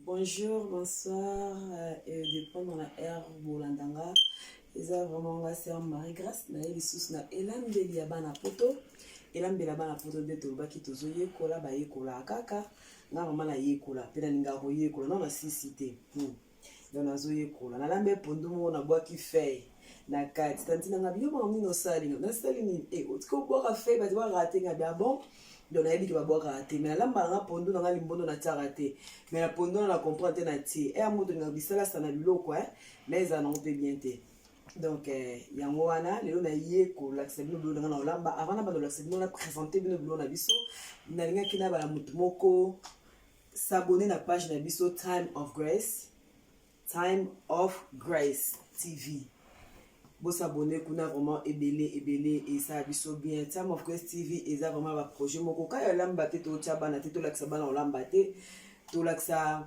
Bonjour, bonsoir, et dépend na heure bolanda nga. Eza vraiment nga sœur Marie Grâce na ye lisusu na elambeli ya bana poto. Elambeli ya bana poto nde tolobaki tozoyekola, bayekolaka kaka. Nga mama nayekola mpe nalingaka koyekola nano nasisi te. Donc nazoyekola. Nalambi pondu moko, nabwaki feuille na kati. Tanti na nga biyo mama nini osali nga? Nasali nini? Eh, otiki obwaka feuille, bato barate nga bia bon. Donc nayebi ke babwakaka te, mais nalambaka nga pondu na nga limbondo natiaka te, mais na pondu wana na comprendre te, natie eya moto olingaka bisalasa na biloko mais ezala nango mpe bien te. Donc yango wana lelo naye kolakisa bino biloko na nga na kolamba. Avant na banda kolakisa bino, na présente bino biloko na biso, nalingaki nabala motu moko s'abonner na page na biso Time of Grace, Time of Grace TV. Bosabone kuna vraiment ebele ebele, esala biso bien. Time of Grace TV eza vraiment baprojet moko kaka olamba te, totya bana te, tolakisa bana olamba te, tolakisa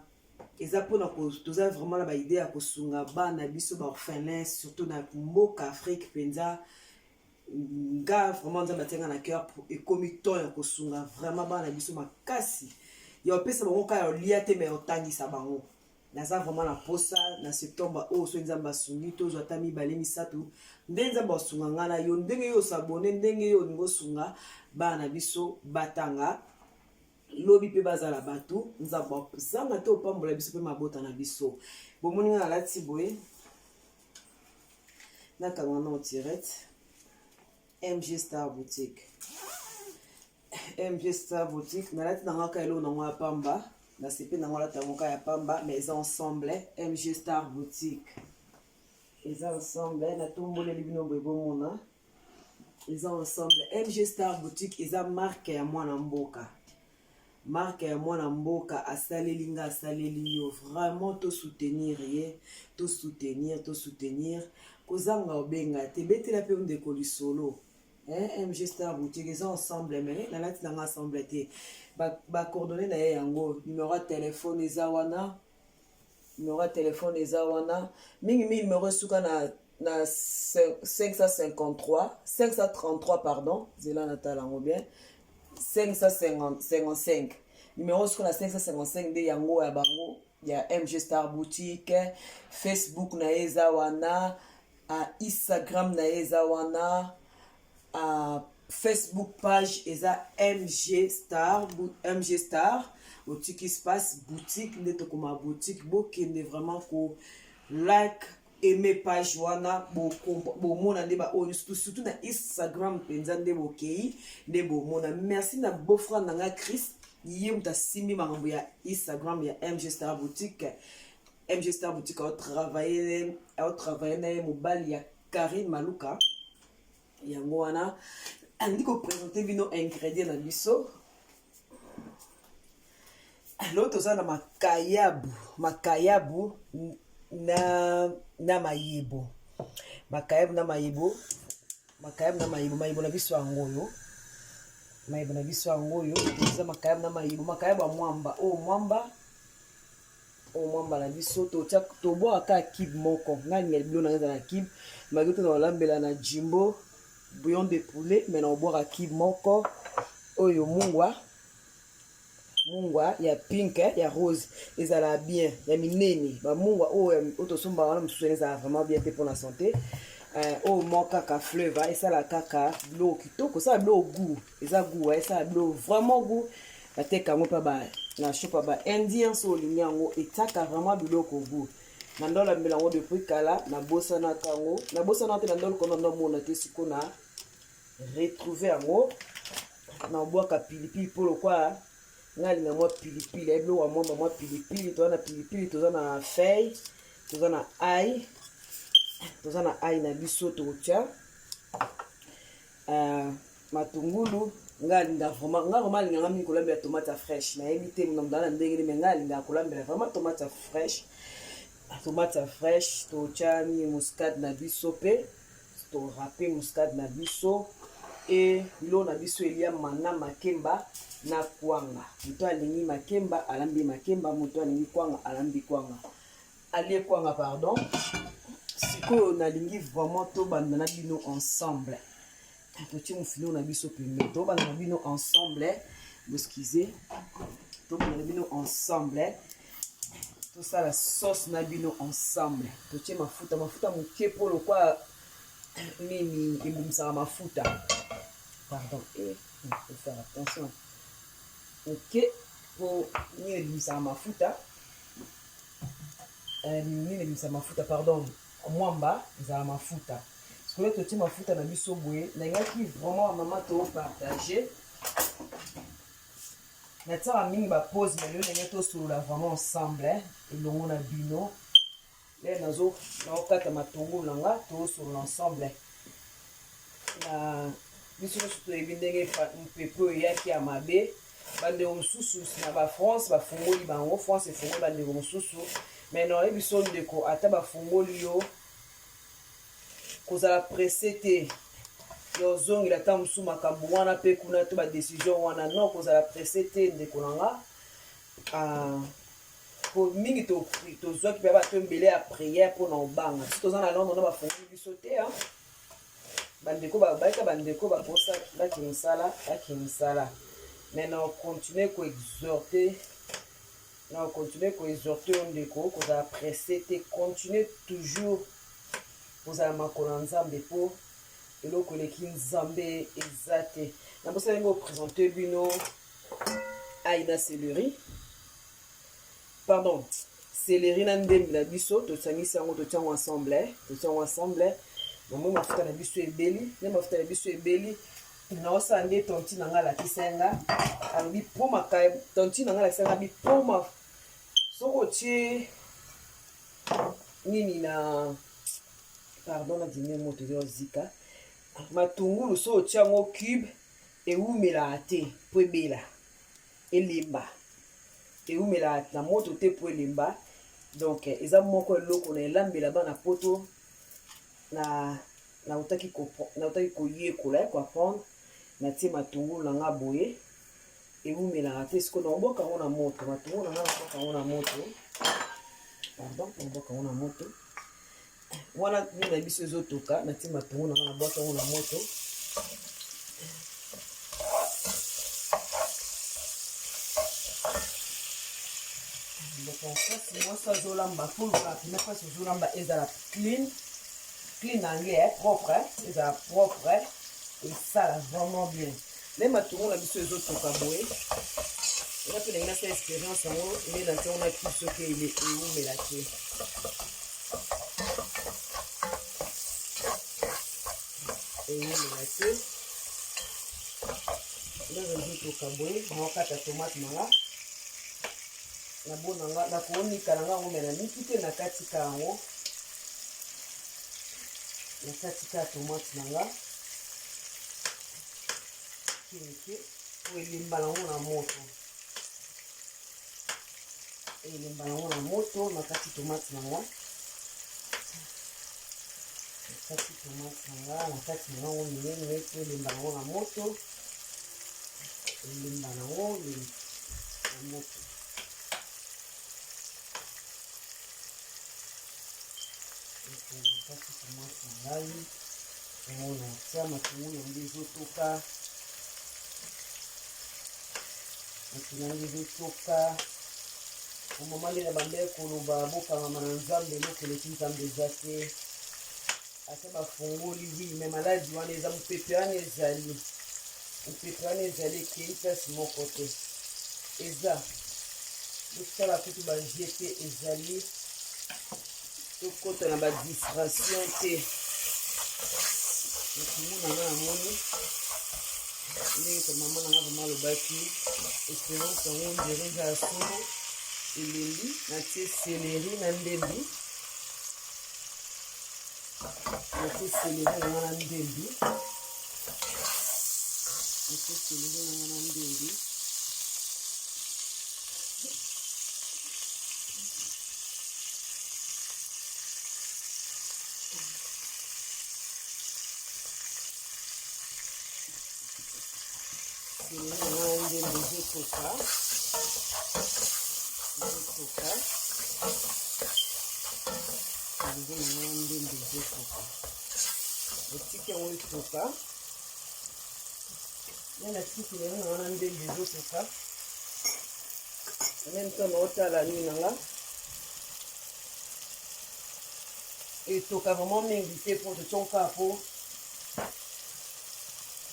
eza mpona toza vraiment na baidée ya kosunga bana biso baorphelin, surtout na mboka Afrique mpenza. Nga vraiment Nzambe atianga na cœur, ekomi temps ya kosunga vraiment bana biso makasi, ya kopesa bango kaka ya olia te, mais ya kotangisa bango. Naza vraiment na posa na septembre oyo, soki Nzambe asungi, tozwa ata mibale misato nde Nzambe asunga ngai na yo, ndenge yo osabone, ndenge yo olingi osunga bana na biso batanga lobi mpe bazala bato. Nzambe azanga te opambola biso mpe mabota na biso. Bomoni ngai nalati boye, nakanga na tirette MG Star Boutique, MG Star Boutique. Nalati nanga kaka eloko nango ya pamba, nasepe nango alata yango kaka ya pamba, mais eza ensemble MG Star Boutique, eza ensemble. Natomboleli bino boye, bomona eza ensemble MG Star Boutique. Eza marque ya mwana mboka, marque ya mwana mboka. Asaleli nga, asaleli yo. Vraiment tosoutenir ye, tosoutenir, tosoutenir. Kozanga obenga te, betela mpe ndeko lisolo. MG Star Boutique eza ensemble, mais nalati nanga ensemble te. Bacoordonnées na ye yango, numéro ya telefone eza wana, numéro ya telefone eza wana. Mingimingi numéro esuka na 553, 533, pardon, zela natala yango bien, 555, numéro suka na 555 nde yango ya bango ya MG Star Boutique. Facebook na ye eza wana, Instagram na ye eza wana, Facebook page eza MG Star, MG Star otiki espace boutique nde tokoma boutique. Bokende vraiment ko like, aimer page wana, bomona nde baoyo surtout na Instagram mpenza nde bokei nde bomona. Merci na beau-frère na nga Chris, ye moto asimbi makambo ya Instagram ya MG Star Boutique. MG Star Boutique aotravaille na ye mobali ya Karine Maluka. Yango wana andi koprésente bino ingrédient na biso. Lelo toza na makayabu, makayabu na mayebo, makayabu na mayebo, makayabu na mayebo. Mayebo na biso yango oyo, mayebo na biso yango oyo. Toza makayabu na mayebo, makayabu ya mwamba oyo, mwamba oyo, mwamba na biso. Tobwaka cube moko. Ngai alinga biloko na ngai eza na cube maki to na kolambela na jimbo, bouillon de poulet, mais na kobwaka cube moko. Oyo mungwa, mungwa ya pink, ya rose ezala bien, ya minene. Bamungwa oyo tosombaka wana mosusu ezala vraiment bien te mpona santé. Oyo moko kaka fleuve esala kaka biloko kitoko, esala biloko goût, eza goût, esala biloko vraiment goût. Bateka yango mpe na shop ya baindien. So olingi yango, etiaka vraiment biloko goût. Na ndo alambela yango depuis kala, nabosanaka yango, nabosanaka te, na ndo lokona ndo amona te. Siko na retrouve yango, na obwaka pilipili mpo lokwa ngai alinga mwa pilipili, ayebi biloko ya mwamba, mwa pilipili. Toza na pilipili, toza na feuille, toza na ail, toza na ail na biso. Tokotia matungulu. Ngai alinga vraiment, ngai vraiment alinganga mingi kolambela tomate ya fraîche. Nayebi te na mudala na ndenge nini, mais ngai alingaka kolambela vraiment tomate ya fraîche, tomate ya fraîche. Totya nini, muscade na biso mpe torâper muscade na biso. E biloko na biso eliama na makemba na kwanga. Moto alingi makemba alambi makemba, moto alingi kwanga alambi kwanga, alie kwanga, pardon. Sikoyo nalingi vraiment tobanda na bino ensemble. Totie mofino na biso pembe, tobanda na bino ensemble. Boexcuser, tobanda na bino ensemble. Tosala sauce na bino ensemble. Totie mafuta, mafuta moke mpo lokwa nini ebimisaka mafuta. Pardon, eh, faut faire attention. Moke mpo nini ebimisaka mafuta. Eh, nini ebimisaka mafuta, pardon. Mwamba ezala mafuta. Sikoyo totie mafuta na biso boye, nalingaki vraiment mama to partager. Natiaka mingi ba pause mais lelo ndenge tosolola vraiment ensemble eh, elongo na bino. Lelo nazo naokata matungulu na nga tosolola ensemble. Na biso nyonso toyebi ndenge mpepo eyaki ya mabe. Bandeko mosusu na ba France bafungoli bango, France efungoli bandeko mosusu. Mais nayebi biso ndeko ata bafungoli yo kozala presse te ya ozongela ata mosusu makambo wana mpe kuna to badecision wana non kozala presse te ndeko na nga ah, po mingi tozwaki mpe bato ebele ya prière mpo na obanga biso toza na londres na bafungoli biso te bandeko bayika bandeko baposa bake mosala bake mosala mais na continue koexhorte Na continuer ko exhorter yo ndeko, kozala presse te, continuer toujours kozala makolo ya Nzambe po eloko eleki Nzambe eza te. Nabosani ngo presenter bino ail na celery. Pardon, celery na ndembi na biso tosangisi yango totia yango ensemble, eh? Totia yango ensemble. Namoni mafuta na biso ebeli, nde mafuta na biso ebeli. Naosala nde tonti na nga alakisa nga alobi po makaya tonti na nga alakisa nga bi po ma soki otie nini na pardon na dine moto eza ozika matungulu soki otie yango cube ewumelaka te po ebela elemba ewumelaka na moto te po elemba donc eza moko eloko na elambela bana poto na nautaki koyekola ko apprendre natie matungulu na nga boye ewumelaka te sikoyo nakobwaka yango na moto matungulu na nga nakobwaka yango na moto pardon nakobwaka yango na moto wana nini na biso ezotoka natie matungulu na nga nabwaka yango na moto donc mwasi azolamba foluka pina mpasi ozolamba ezala clean clean na anglais eh, propre eh, ezala propre eh, esala vraiment bien nde matungo na biso ezotoka boye eza mpe ndenge nasala expérience yango nde na ntango naki soki ewumela te ewumela te ndenge ezotoka boye naokata tomate na nga nabonanga nakonika na nga yango me naniki te nakatika yango nakati ka tomate na nga mike po elemba nango na moto elemba nango na moto nakati tomate na nga nakati tomate na nga nakati na yango minene po elemba nango na moto elemba nango na moto Nakati tomate na ngai yango natia matungulu yango ezotoka matungulu yango ezotoka bamama nde na banda koloba bokangama na nzambe eloko eleki nzambe eza te ata bafongoli wi me maladi wana eza mopepe wana ezali mopepe wana ezali ekei place moko te eza bosala kutu baje te ezali tokota na ba distraction te makambo na nga namoni ndenge to mama na nga vraimen alobaki espérance yango ndire eza ya solo elembi natie celery na ndembi natie celery na nga na ndembi natie celery na nga na ndembi ndembo ezotoka ezotoka elingi na ngai ndembo ezotoka otiki yango etoka nde natiki na yango wana ndembo ezotoka meme temps naotala nini na nga. Etoka vraiment mingi te mpo totyongo kaka mpo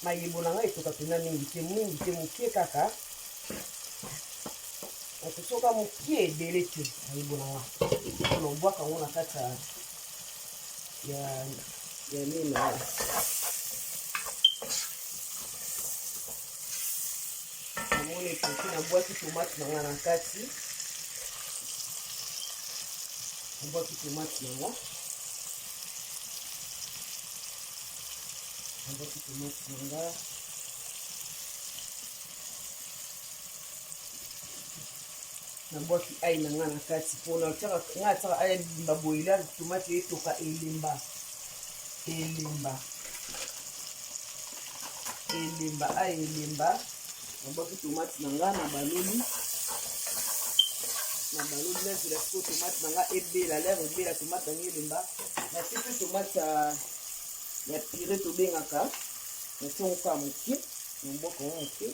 mayebo na ngai etoka mpenza mingi te, mingi te, moke kaka. Nakosoka moke, ebele te. Mayebo na nga mpona obwaka yango na kati ya nini. Namoni etoki, nabwaki tomate na nga na kati. Nabwaki tomate na nga, nabwaki tomate na nga, nabwaki ail na nga na kati mpona nga atiaka ail elemba boye. La tomate etoka, elemba, elemba, elemba, ail elemba. Nabwaki tomate na nga na baloli, na baloli. Nazela sikoyo tomate na nga ebela. L'heure ebela, tomate na nga elemba, natie mpe tomate ya purée tobengaka. Natie yango kaka moke, nabwaka yango moke,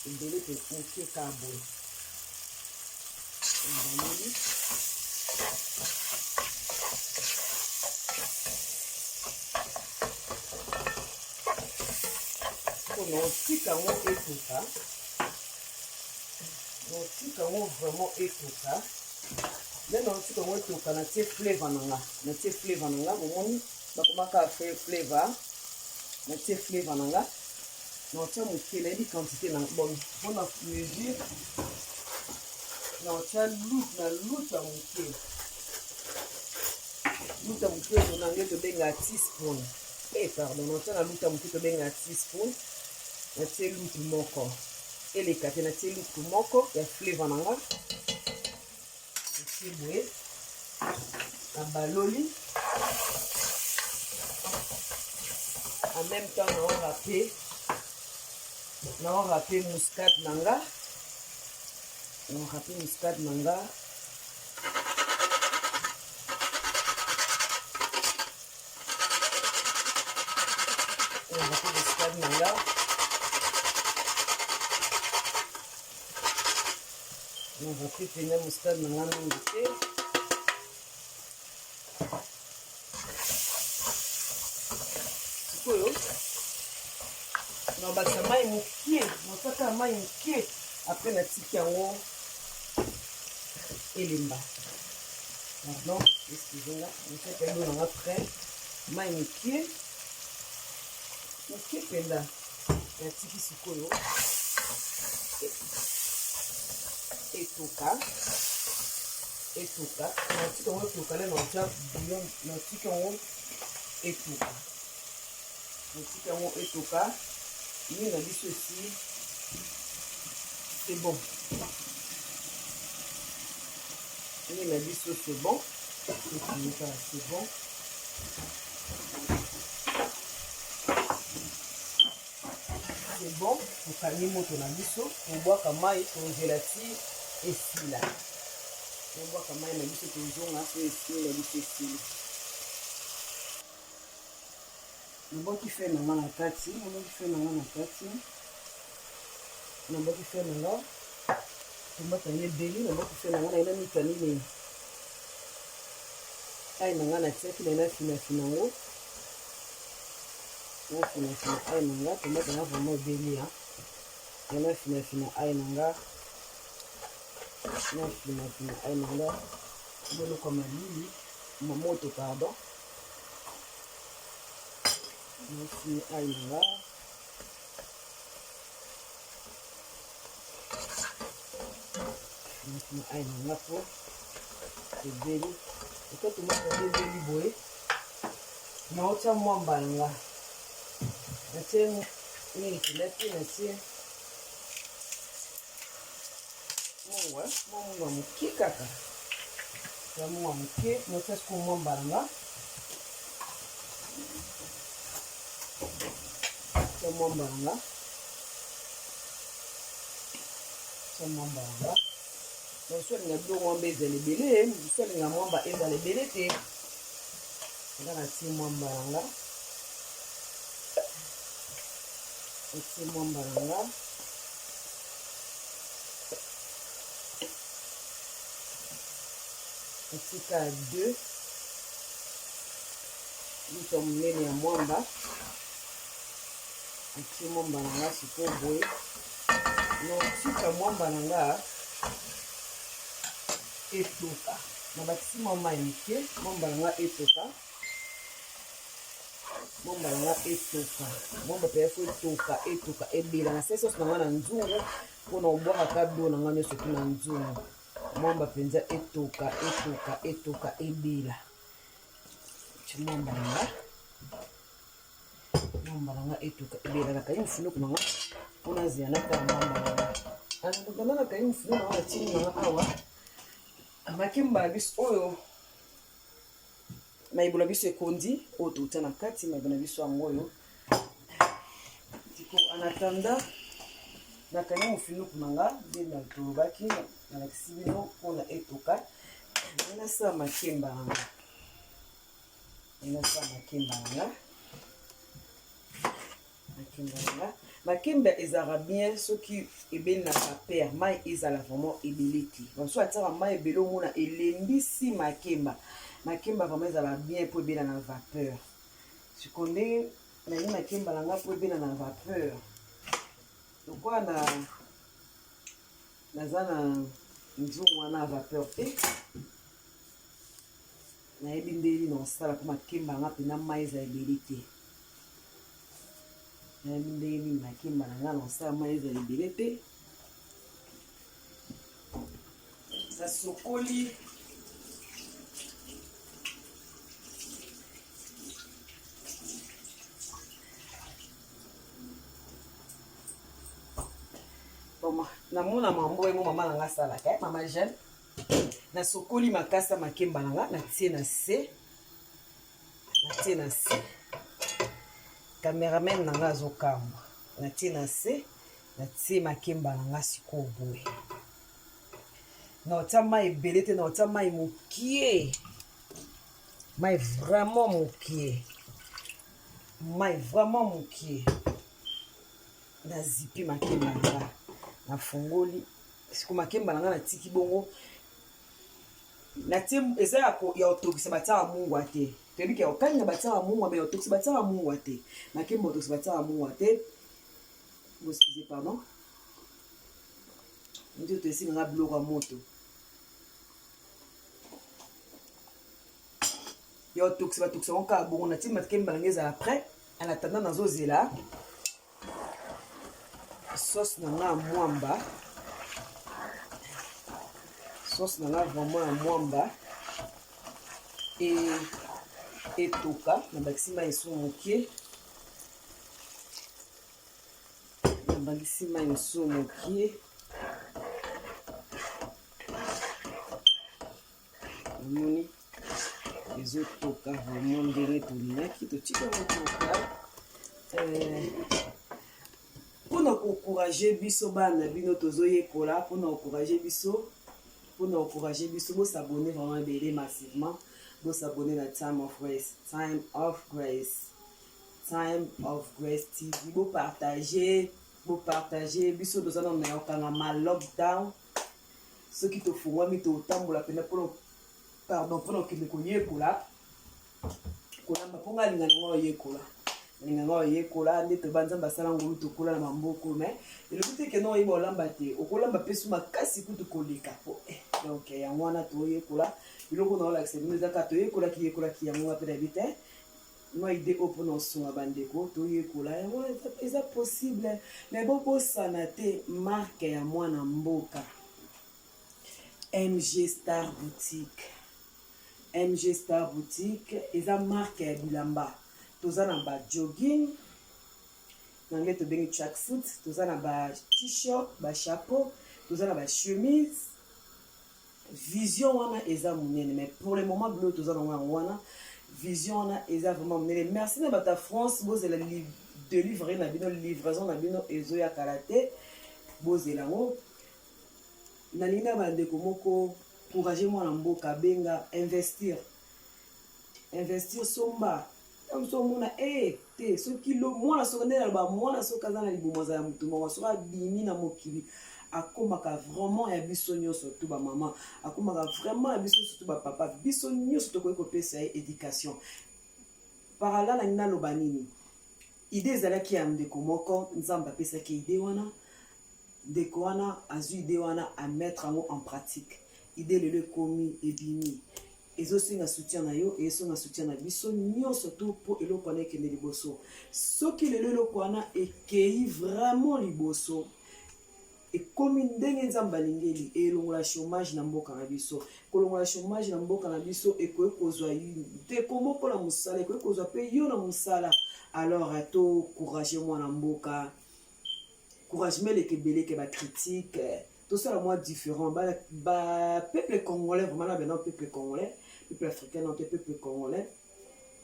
ebele te, moke kaka boye. Baloli mpona otika yango etoka, otika yango vraiment etoka. Nde na otika yango etoka, natie flavor na nga, natie flavor na nga. Bomoni bakomaka flavor, natie flavor na nga, naotia moke, nayebi quantité na bon mpona mesure. Naotia lut na luta moke, luta moke oyo na nde tobenga teaspoon. Eh pardon, naotia na luta moke tobenga teaspoon. Natie lutu moko, eleka te. Natie lutu moko ya flavor na nga, natie boye, na baloli. En même temps naorâper, naorâper muscade na nga, naorâper muscade na nga. Naorâper muscade na nga, naorâper mpenza muscade na nga mingi te. Sikoyo nabakisa mai mokie, nasaka mai mokie. Après natiki yango elemba. Pardon, excuse nga, natiaka yango nanga. Après mai mokie, mokie mpenza, natiki sikoyo etoka, etoka. Natika yango etoka nde natia bouillon. Natika yango etoka, natika yango etoka. Nini na biso esi, c'est bon. Nini na biso, c'est bon, tokinika, c'est bon, c'est bon. Tokangi moto na biso, tobwaka mai, tozela ti esila. Tobwaka mai na biso, tozonga so esili na biso esili. Nabwaki fe na nga na kati, nabwaki fe na nga na kati, nabwaki fe na nga. Tomate yango ebeli, nabwaki fe na nga na ena mita nini ail na nga natiaki na ena finafina yango, nafinafina ail na nga. Tomate yanga vraiment ebeli ya ena finafina ail na nga, nafinafina ail na nga. Boloko malili moto, pardon, nafini ail na nga. Nafina ail na nga po ebeli. Eko tomate yango ebeli boye, naotia mwamba na nga. Natie nini tolaki? Natie mungwa, mwa mungwa moke kaka ya mungwa moke. Natia sikoyo mwamba na nga, tia mwamba na nga, tia mwamba na nga. Mosusu alinga biloko mwamba ezala ebele, mosusu alinga mwamba ezala ebele te. Nga natie mwamba na nga, natie mwamba na nga, natika 2. Luta monene ya mwamba. Natie mwamba na nga sikoyo boye. Naotika mwamba na nga etoka. Nabakisi mwa mai moke, mwamba na nga etoka. Mwamba na nga etoka. Mwamba mpenza fo etoka, etoka, ebela. Nasali sosi na nga na nzungu mpo na kobwakaka biloko na nga nyonso tu na nzungu. Mwamba mpenza etoka, etoka, etoka, ebela. Mwamba na nga mwamba na nga etoka ebela nakangi mofunoko na nga mpo nazela natala mwamba na nga anatanda nakangi mofunoko na nga natini na nga awa makemba na biso oyo mayebo na biso ekondi oyo touta na kati mayebo na biso yango oyo siko anatanda nakangi mofinuku na nga nde tolobaki nalakisi bino mpona etoka nasala makemba na nga nasala makemba na nga makemba na nga makemba ezalaka bien soki ebeli na vapeur mai ezala vraiment ebele te bamosusu atiaka mai ebele omona elembisi makemba makemba vraiment ezalaka bien mpo ebela na vapeur sikoyo ndenge nalingi makemba na nga mpo ebela na vapeur lokola na naza na nzungu wana ya vapeur te nayebi ndenge nini nakosala mpo makemba na nga mpena mai eza ebele te nayebi ndenge nini makemba na nga nakosala mai eza ebele te nasokoli namona mambo yango mama na nga asalaka eh, mama jeune nasokoli makasa makemba na nga natie na se natie na se cameraman na nga azokamba natie na se natie makemba na nga sikoyo boye naotia mai ebele te naotia mai mokie mai vraiment mokie mai vraiment mokie nazipi makemba na nga nafungoli siko makemba na nga natiki bongo natie eza ya kotokisa batiaka mungwa te toyebi ke okalinga batiaka mungwa me otokisa batiaka mungwa te makemba otokisa batiaka mungwa te boexcuse pardon nzoto esingaka biloko ya moto ya otokisa batokisa yango kaka bongo natie makemba na ngai ezala prêt en attendant nazozela sauce na nga ya mwamba sauce na nga vraiment ya mwamba e etoka nabakisi mai esu moke nabakisi mai mosusu moke omoni ezotoka vraiment ndenge tolingaki totika kotoka mpona eh, kocourage biso bana bino tozoyekola mpona kocourage biso mpona kocourage biso bosabone vraiment ebele massivement bosabone na time of grace time of grace time of grace tv bopartage bopartage biso toza nano na yokangama lockdown soki tofungwami totambola mpena mpona pardon mpona kokende koyekola kolamba mpo ngai alinga nango oyekola nalinga ngai oyekola nde toba nzambe asala ngolu tokola na mamboko mais elobi te kende oyeba olamba te okolamba mpe su makasi kutu koleka po eh, donc yango wana toyekola biloko na olakisa bino eza kaka toyekolaki yekolaki yango nga mpe nayebi te mwa idée oyo mpona kosunga bandeko toyekola yango eza possible mais bobosana te marke ya mwana mboka mg star boutique mg star boutique eza marke ya bilamba toza na ba jogging na anglais tobengi tracksuit toza na ba t-shirt ba chapeau toza na ba chemise vision wana eza monene mais pour le moment biloko toza nango yango wana vision wana eza vraiment monene merci na bato ya france bozela delivery na bino livraison na bino ezoya kala te bozela yango nalingi na bandeko moko courage mwana mboka benga investir investir somba ntango mosusu omona e eh, te soki mwana soki nde naloba mwana soki aza na libumu azala motu moko soki abimi na mokili akomaka vraiment ya biso nyonso tu bamama akomaka vraiment ya biso surtout bapapa biso nyonso tokoki kopesa ye éducation Par là nalingi naloba nini? Idee ezalaki ya ndeko moko, Nzambe apesaki idee wana. Ndeko wana azwi idee wana, a mettre yango en pratique. Idee lelo ekomi, ebimi. Ezosenga soutien na yo, ezosenga soutien na biso nyonso tu mpo eloko wana ekende liboso. Soki lelo eloko wana ekei vraiment liboso, ekomi ndenge Nzambe alingeli, elongola chômage na mboka na biso. Kolongola chômage na mboka na biso ekoki kozwa ndeko moko na mosala, ekoki kozwa mpe yo na mosala. Alors to courage mwana mboka, courage meleke ebeleke ba critique, tosala mwa différent. Ba peuple congolais, vraiment na bena peuple congolais, peuple africain non te, peuple congolais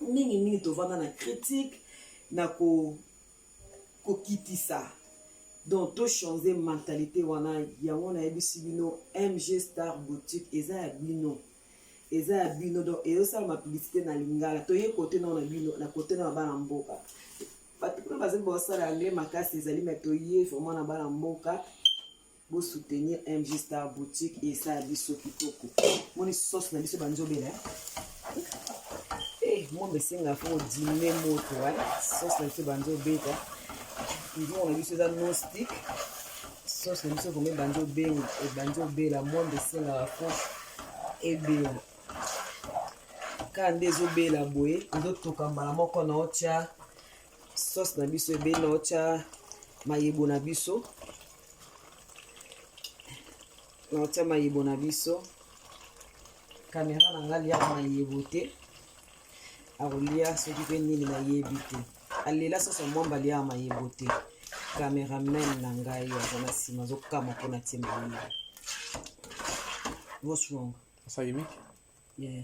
mingi mingi tovanda na critique na kokitisa. Donc tochange mentalité wana. Yango nayebisi bino, MG Star Boutique eza ya bino, eza ya bino. Donc ezosalama publicité na lingala, toye kote nao na bino, na kote na bana mboka. Bato kuna bazali bosala anglais makasi ezali, mais toye vraiment na bana mboka. Bosoutenir MG Star Boutique, esala biso kitoko. Moni sauce na biso banzobela. Mwambe esenga fo dime moto. Sauce na biso banzobeta, nzungu na biso eza non stick. Sauce na biso vraiment ebandi obenga, ebandi obela. Mwambe esengaka fo ebela. Kaka nde ezobela boye, ezotoka mbala moko na otya sauce na biso ebeli, na otya mayebo na biso, na otya mayebo na biso. Caméra na nga liaka mayebo te, akolia soki mpe nini nayebi te. Alela soso mwamba, aliaka mayebo te. Cameraman na ngai aza na nsima, azokama mpona tie mayebo. What's wrong? That's how you make it. Yeah,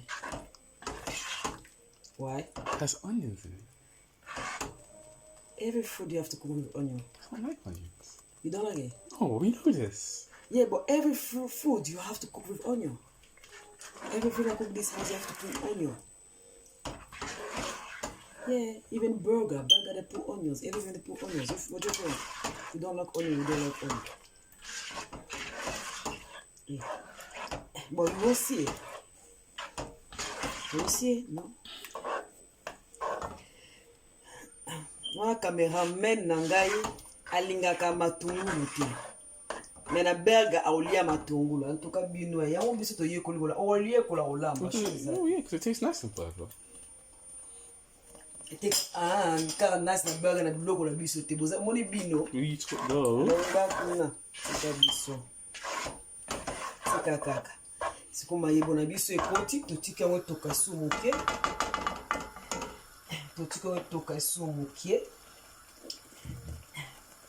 why? Has onions in it. Every food you have to cook with onion. I don't like onions. You don't like it? Oh, we know this. Yeah, but every food you have to cook with onion. Everything I cook this house, you have to put onion. Yeah, even burger. Burger, they put onions. Everything they put onions. If, what do you think? You don't like onion, you don't like onion. Yeah. But you will see it. You will see it, no? Wana cameraman na ngai alingaka matungulu te, mais na burger aolia matungulu. En tout cas bino yango biso toyekoli kola, oliekola kolamba. Oh yeah, because it tastes nice in burger. Ah, kaka nice na burger, na biloko na biso te. Boza moni bino. We eat no. Longa kuna, tika biso, tika kaka. Siko mayebo na biso ekoti, totiki yango etoka su moke, totiki yango etoka su moke,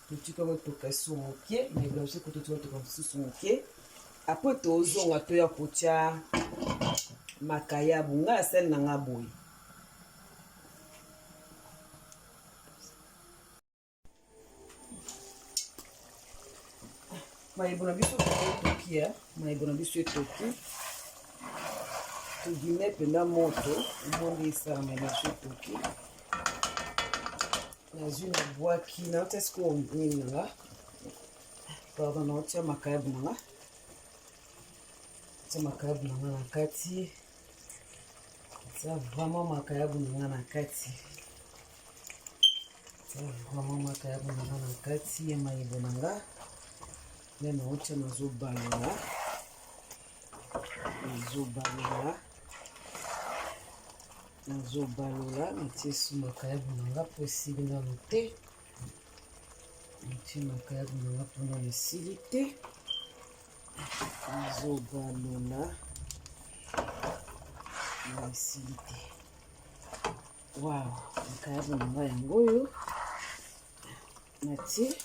totiki yango etoka su moke. Mayebo na biso ekoti, totiki yango etoka mosusu moke. Après tozonga, toya kotia makayabu. Ngai asali na nga boye. Mayebo na biso etoki, mayebo na biso etoki, todime mpenza moto omondi esala. Mayebo na biso etoki, nazwi, nabwaki, naotia sikoyo nini na nga, pardon, naotia makayabu na nga, tia makayabu na nga na kati. Tia vraiment makayabu na nga na kati, tia vraiment makayabu na nga na kati ya mayebo na nga. Nde naotia, nazobalola, nazobalola, nazobalola. Natie su makayabu na nga mpo esili nano te. Natie makayabu na nga mpo nano esili te. Nazobalola na esili te. Wow, makayabu na nga yango oyo natie,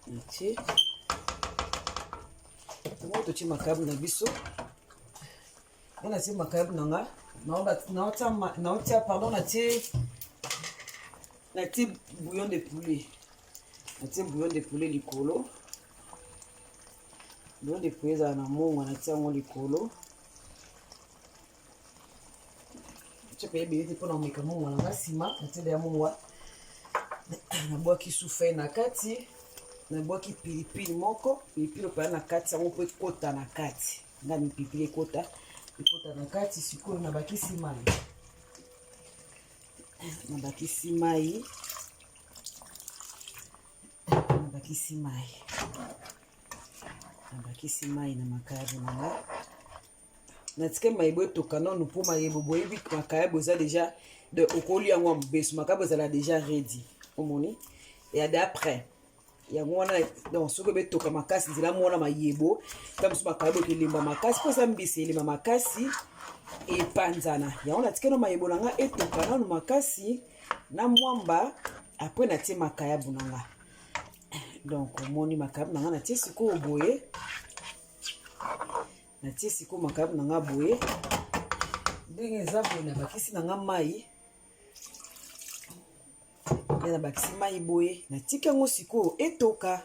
natie yango. Totie makayabu na biso nga, natie makayabu na nga, naotia, pardon, natie bouillon de poulet, natie bouillon de poulet likolo. Bouillon de poulet ezala na mongwa, natie yango likolo. Natie mpe ebele te mpona komeka mongwa na nga. Nsima natie ya mongwa, nabwaki sufei na kati, nabwaki pilipili moko, pilipili opaya na kati yango mpo ekota na kati. Ngani pilipili ekota, ekota na kati. Sikoyo nabakisi mai. Nabakisi mai, nabakisi mai, nabakisi mai na makayabu na nga. Natika mayebo etoka nanu mpo mayebo boyebi makayabu eza deja de okoli yango ya mobesu, makayabu ezala deja ready, omoni ya d'après yango wana. Donc soki obetoka makasi nzela mwana mayebo ta mosusu makayabu ekelemba makasi mpo eza mbisi elemba makasi epanzana. Yango natika no mayebo na nga etoka nanu makasi na mwamba, apres natie makayabu na nga. Donc omoni makayabu na nga natie sikoyo boye, natie sikoyo makayabu na nga boye ndenge eza boye, nabakisi na nga mai ya, nabakisi mai boye, natiki yango sikoyo etoka.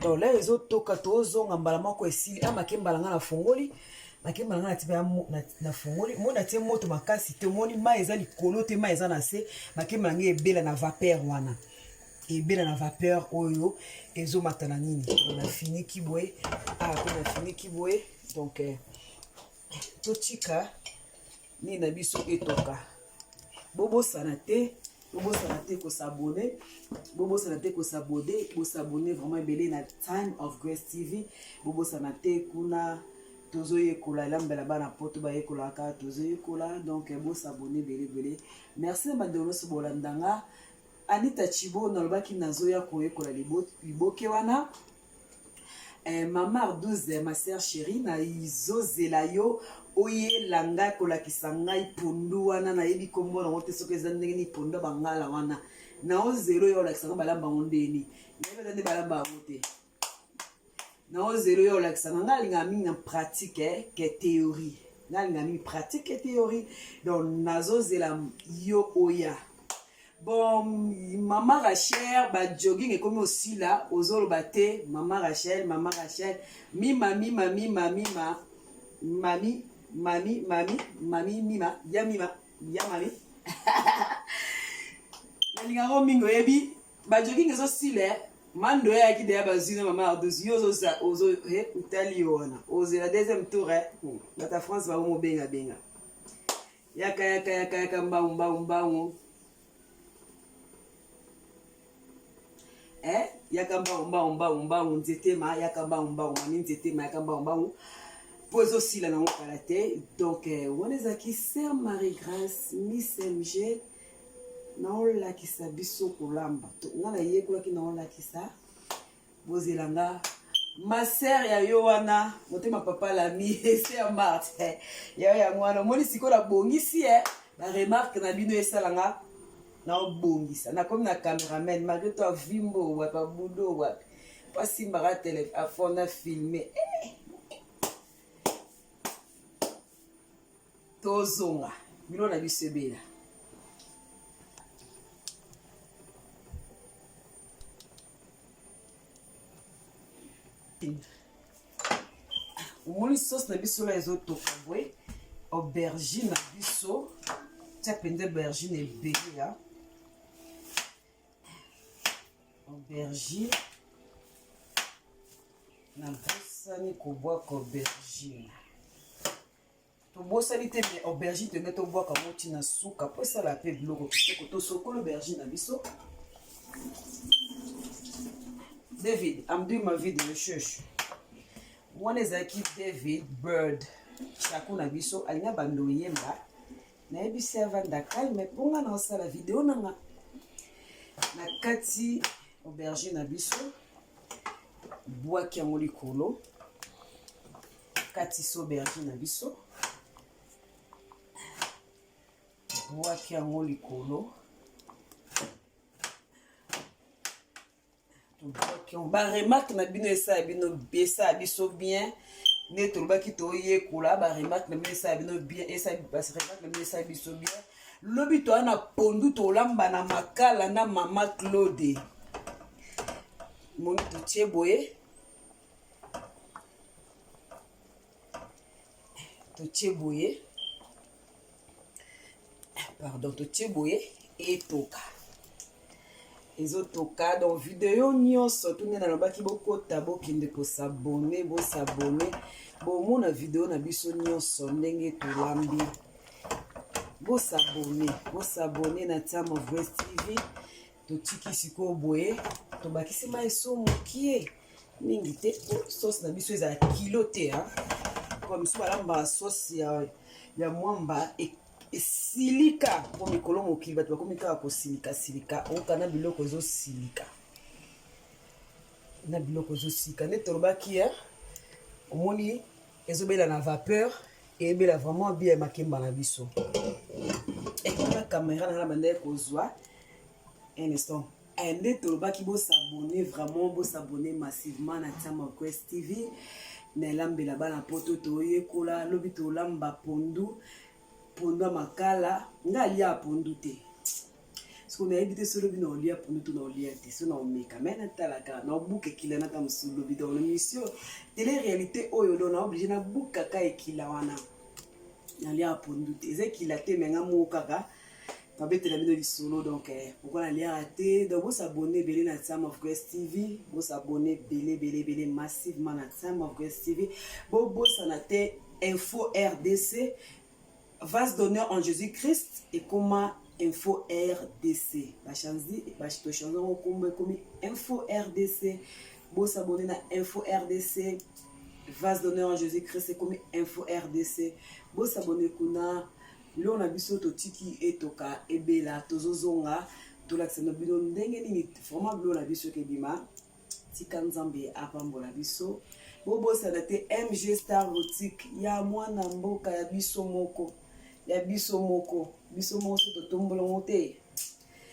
Donc lere ezotoka, tozonga mbala moko esili. A makemba na nga nafongoli, makemba na nga natie nafongoli, moi natie moto makasi te. Omoni mai eza likolo te, mai eza na se. Makemba na nga ebela na vapeur wana, ebela na vapeur oyo ezomata na nini. Nafiniki boye awa mpe nafiniki boye. Donc totika nini na biso etoka. Bobosana te, bobosana te kosabone, bobosana te kosabone, bosabone vraiment ebele na Time of Grace TV. Bobosana te, kuna tozoyekola elambela bana poto bayekolaka, tozoyekola. Donc bosabone ebele ebele. Merci na bandeko nyonso bolandanga. Anita Chibo, nalobaki nazoya koyekola liboke wana. Mama Ardouze, ma sœur chérie, nazozela yo oyela ngai kolakisa ngai pondu wana. Nayebi kombo nango te, soki eza ndenge nini, pondu ya bangala wana. Naozela oyo olakisa ngai balamba yango ndeni. Nayebi eza nde balamba yango te. Naozela oyo olakisa ngai. Ngai alingaka mingi na pratique ke théorie, ngai alingaka mingi pratique ke théorie. Donc nazozela yo oya. Bon, mama Rachel, ba jogging ekomi osila, ozoloba te. Mama Rachel, mama Rachel, mima mima mima mima mami mami mami mami mima ya mima ya mami, nalingaka mingi. Oyebi ba jogging ezosila, mando eyaki deya, bazwi na mama Ardouz. Yo ozo otali yo wana, ozela deuxième tour. Bata France bakomobengabenga, yaka yaka yaka yaka, mbangu mbangu mbangu, yaka mbangu mbangu mbangu mbangu, nzete ma yaka mbangu mbangu, mami nzete ma yaka mbangu mbangu mpo ezosila nango kala te. Donc wana ezalaki sœur Marie Grâce, Miss MG, naolakisa biso kolamba. Nga nayekolaki, naolakisa. Bozela nga, ma sœur ya yo wana, motema papa lami, sœur Marthe ya yango wana. Omoni sikoyo nabongisi e baremarque na bino esalanga naobongisa. Nakomi na cameraman malgré to avimbo wapi, abudo wapi, po asimbaka tele afond na filme. Tozonga bino na biso ebela. Omoni sauce na biso la ezotoka boye, aubergine na biso, tia mpenza aubergine ebele ya aubergine. Nabosani kobwaka aubergine, tobosani te, mais aubergine tenge tobwaka yango ntina suka mpo esala mpe biloko kitoko. Tosokolo aubergine na biso. David, I'm doing my video. Shush. Wana ezalaki David Bird chaku na biso, alinga bando oyemba. Nayebisi avanda calme mpo nga na osala video na nga. Na kati aubergine na biso, bwaki yango likolo, katisi aubergine na biso, bwaki yango likolo, tobwaki yango. Baremarque na bino esala bino, esala biso bien. Nde tolobaki toyekola, baremarque na bino esala bino bien, baremarque na bino esala biso bien. Lobi toya na pondu, tolamba na makala na mama Claude. Moni totie boye, totie boye, pardon, totie boye, etoka, ezotoka. Donc video nyonso tu nde nalobaki, bokota, bokende kosabone, bosabone, bomona video na biso nyonso ndenge tolambi. Bosabone, bosabone na Time of Grace TV. Totiki sikoyo boye, tobakisi mai so mokie mingi te po sauce na biso ezala kilo te hein. Po misusu balambaka sauce ya mwamba esilika po mikolo mokili bato bakomi kaka kosilika silika, oyoka na biloko ezosilika na biloko ezosika nde tolobaki hein? Omoni ezobela na vapeur, eyebela vraiment bien makemba na biso. Ekoma kamera na nga bandaki kozwa un instant. Nde tolobaki bosabone vraiment, bosabone massivement na Time of Grace TV na elambela bana poto. Toyekola lobi tolamba pondu, pondu ya makala. Nga alia pondu te, soki nayebi te so lobi na olia pondu to na olia te, so na omeka me natalaka na obuka ekila nata mosusu lobi. Donc na mission télé réalité oyo, donc na oblige nabukaka ekila wana. Nalia pondu te, eza ekila te, me nga moko kaka babetela bino lisolo. Donc pourquoi naliaka te? Donc bosabone ebele na Time of Grace TV, bosabone ebele ebele ebele massivement na Time of Grace TV. Bobosana te Info RDC, vase d'honneur en Jésus Christ ekoma Info RDC. Bachanzi, tochange yango nkombo, ekomi Info RDC. Bosabone na Info RDC, vase d'honneur en Jésus Christ ekomi Info RDC. Bosabone kuna. Biloko na biso totiki etoka ebela, tozozonga tolakisa na bino ndenge nini vraiment biloko na biso ekebima. Tika Nzambe apambola biso. Bobosana te MG Star Boutique ya mwana mboka ya biso moko, ya biso moko, biso moko. So totombola yango te,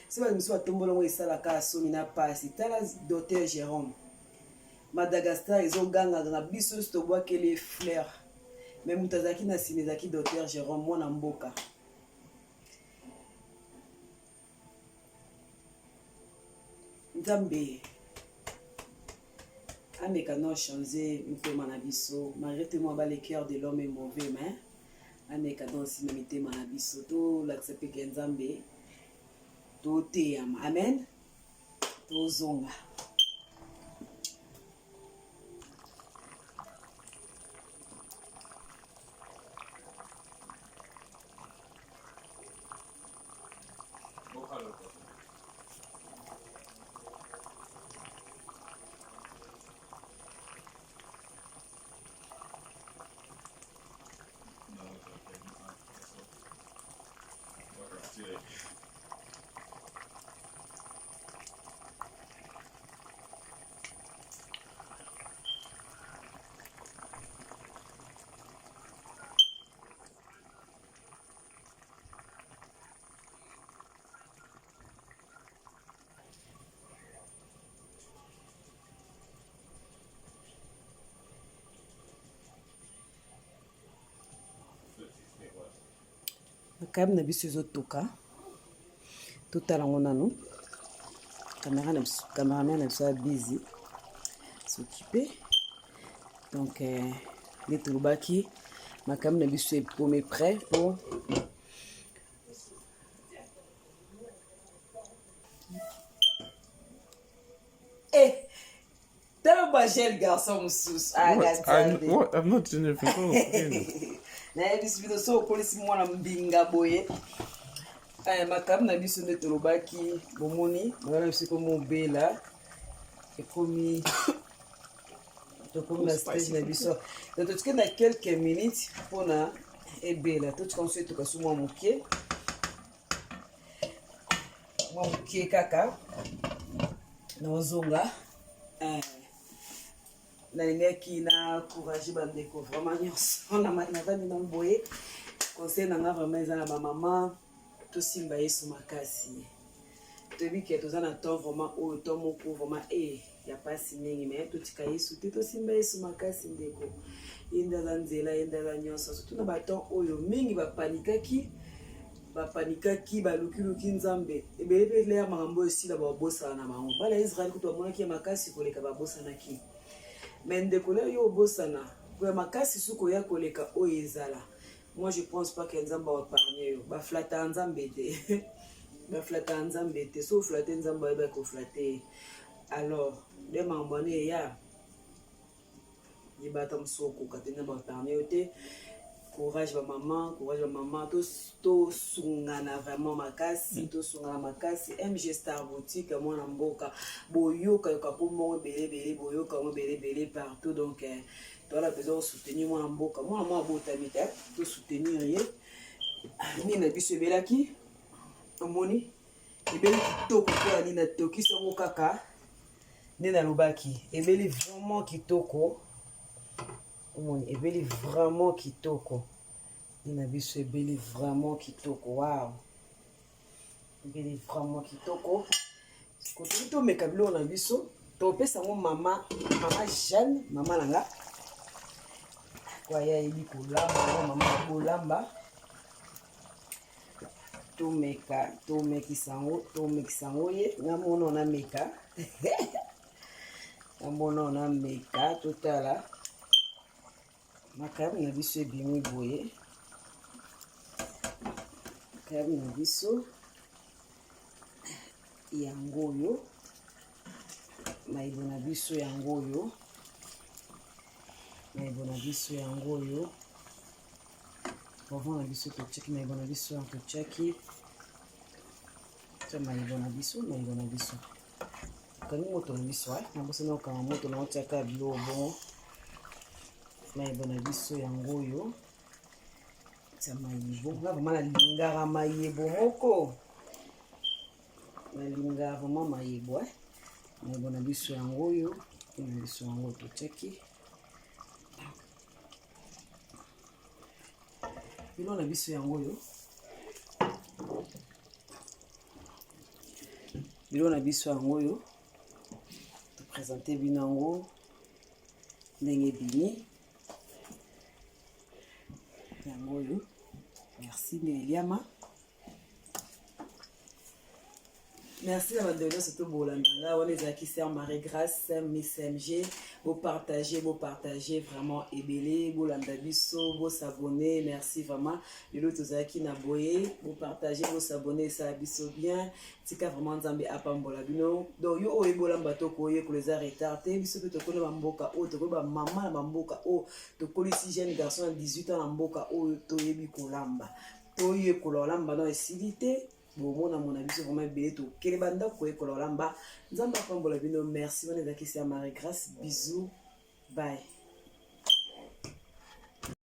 so bato mosusu batombola yango, esalaka soni na pasi. Tala docteur Jérôme, Madagascar ezogangaganga, biso nyonso tobwakeli fleur, me moto azalaki na nsima ezalaki docteur Jérôme, mwana mboka. Nzambe ameka no changer mitema na biso, malgré tout moi ba le cœur de l'homme est mauvais, mais ameka donc nsima mitema na biso, tolakisa peke Nzambe, toteyama. Amen. Tozonga. No, it's okay. It's okay. Makayabu na biso ezotoka, totala yango nanu. Camera na biso, cameraman na biso ya busy s'occuper. Donc nde tolobaki, makayabu na biso ekomi prêt po eh tala ba jeune garçon mosusu. What? What? I've not done anything wrong. Nayebisi bino, so okolisi mwana mbinga boye. Makambo na biso nde tolobaki, bomoni makambo na biso ekomi obela, ekomi, tokomi na stage na biso. Donc totiki na quelques minutes mpona ebela, totika mosu etoka so mwa moke, mwa moke kaka. Naozonga. Nalingaki na courage bandeko vraiment nyonso navandi na boye. Conseil na nga vraiment eza na bamama, tosimba Yesu makasi. Toyebi ke toza na temps vraiment oyo, temps moko vraiment e ya pasi mingi, me totika Yesu te, tosimba Yesu makasi ndeko. Ye nde aza nzela, ye nde aza nyonso. Surtout na batemps oyo mingi bapanikaki, bapanikaki, balukiluki Nzambe ebele mpe lere makambo oyo esila, babosana na bango. Bana ya Israele kutu bamonaki ya makasi koleka, babosanaki. Me ndeko, lere yo obosana koya makasi, soki oya koleka oyo ezala, moi je pense pas ke Nzambe aépargne yo. Baflataka Nzambe te, baflataka Nzambe te. So oflatte Nzambe, ayebaki koflatter ye. Alors nde makambo wana eya, yebata mosu okoka te, Nzambe aépargne yo te. Courage bamama, courage bamama, tosungana vraiment makasi, tosungana makasi. MG Star Boutique, mwana mboka, boyokayoka mpo mbongo ebele ebele, boyoka yango ebele ebele partout. Donc toala besoin kosoutenir mwana mboka, mwana mwa abotami te, tosoutenir ye. Nini na biso ebelaki, omoni ebeli kitoko mpo ya nini? Natokisi yango kaka nde nalobaki, ebeli vraiment kitoko. Omoni, ebeli vraiment kitoko. Nini na biso ebeli vraiment kitoko. Wow, ebeli vraiment kitoko. Kotoki tomeka biloko na biso, topesa yango mama, mama Jeanne, mama na nga kwaya, ayebi kolamba. Mama kolamba, tomeka, tomekisa yango, tomekisa yango ye. Nga mona nameka, nga mona nameka. Totala makayabu na biso ebimi boye. Makayabu na biso yango oyo, mayebo na biso yango oyo, mayebo na biso yango oyo, poivron na biso totiaki, mayebo na biso totiaki, tia mayebo na biso, mayebo na biso. Okangi moto na biso, nabosani okanga moto na otiaka biloko bongo. Mayebo na biso yango oyo, tia mayebo. Nga vraiment nalingaka mayebo moko, nalingaka vraiment mayebo. Mayebo na biso yango oyo, na biso yango totiaki biloko na biso yango oyo, biloko na biso yango oyo. Toprésente bino yango ndenge ebimi yango oyo. Merci nde eliama. Merci na bandeko nyonso to bolanda nga. Wana ezalaki sœur Marie Grâce, Miss MG. Bopartage, bopartage vraiment ebele, bolanda biso, bosabonner. Merci vraiment. Lelo tozalaki na boye, bopartage, bosabonner, esala biso bien. Tika vraiment Nzambe apambola bino. Donc yo oyo ebolamba to koyekola, eza retard te. Biso mpe tokoli na bamboka oyo, tokoli bamama na bamboka oyo, tokolisi jeune garçon ya 18 ans na mboka oyo, toyebi kolamba, toyekola kolamba. No esili te, bomona mona biso vraiment ebele, tokele bandako koyekola kolamba. Nzambe apambola bino. Merci. Wana ezalaki sœur Marie Grâce. Bisous, bye.